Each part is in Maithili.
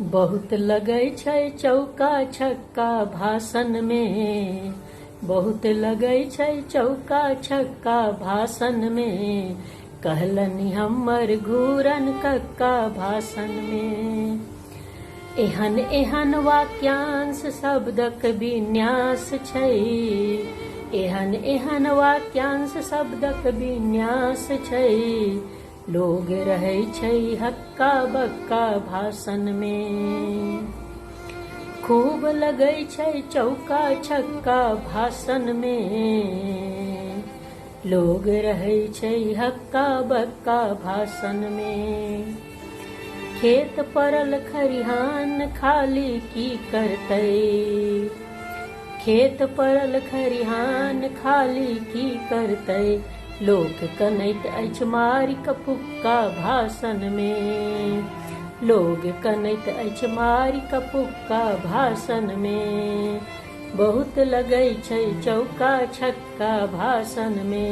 बहुत लगै छै चौका छक्का भाषणमे, बहुत लगै छै चौका छक्का भाषणमे, कहलनि हमर घूरन कक्का भाषणमे। एहन एहन वाक्यांश शब्दक विन्यास छै, एहन एहन वाक्यांश शब्दक विन्यास छै, लोग रहै छै हक्का बक्का भाषणमे। खूब लगै छै चौका छक्का भाषणमे, लोग रहै छै हक्का बक्का भाषणमे। खेत पड़ल खरिहान खाली की करतै, खेत पड़ल खरिहान खाली की करतै, लोक कनैत अछि मारि कऽ फुक्का भाषणमे, लोग कनैत अछि मारि कऽ फुक्का भाषणमे। बहुत लगै छै चौका छक्का भाषणमे।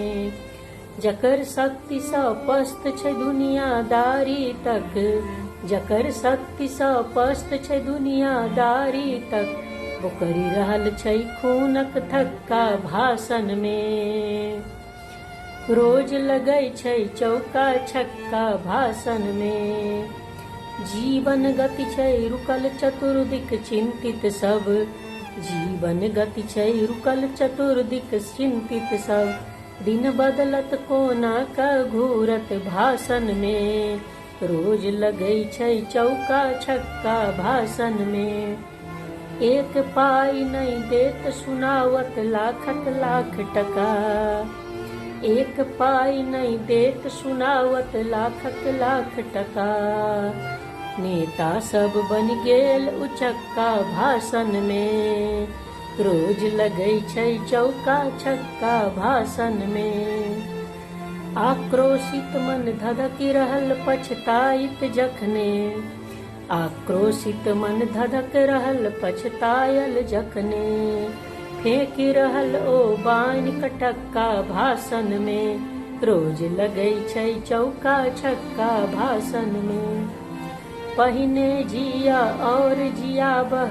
जकर शक्तिसँ पस्त छै दुनियादारी तक, जकर शक्तिसँ पस्त छै दुनियादारी तक, बोकरि रहल छै खूनक थक्का भाषणमे। रोज लगै छै चौका छक्का भाषणमे। जीवन गति छै रुकल चतुर्दिक चिन्तित सब, जीवन गति छै रुकल चतुर्दिक चिन्तित सब, दिन बदलत कोना कऽ घूरत भाषणमे। रोज लगै छै चौका छक्का भाषणमे। एक पाइ नहि देत सुनावत लाखक लाख टका, एक पाइ नहि देत सुनावत लाखक लाख टका, नेता सब बनि गेल उचक्का भाषणमे। रोज लगै छै चौका छक्का भाषणमे। आक्रोशित मन धधकि रहल पछताइत जखने, आक्रोशित मन धधक रहल पछतायल जखने, फेकि रहल ओ बानि कटक्का भाषणमे। रोज लगै छै चौका छक्का भाषणमे। पहिने जिया और जियाबह,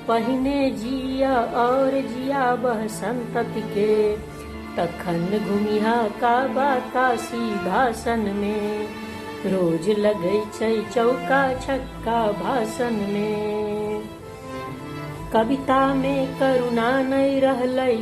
पहिने जिया और जियाबह संतति के, तखन घुमिहा काबा काशी भाषणमे। रोज लगै छै चौका छक्का भाषणमे। कवितामे करुणा नहि रहलै।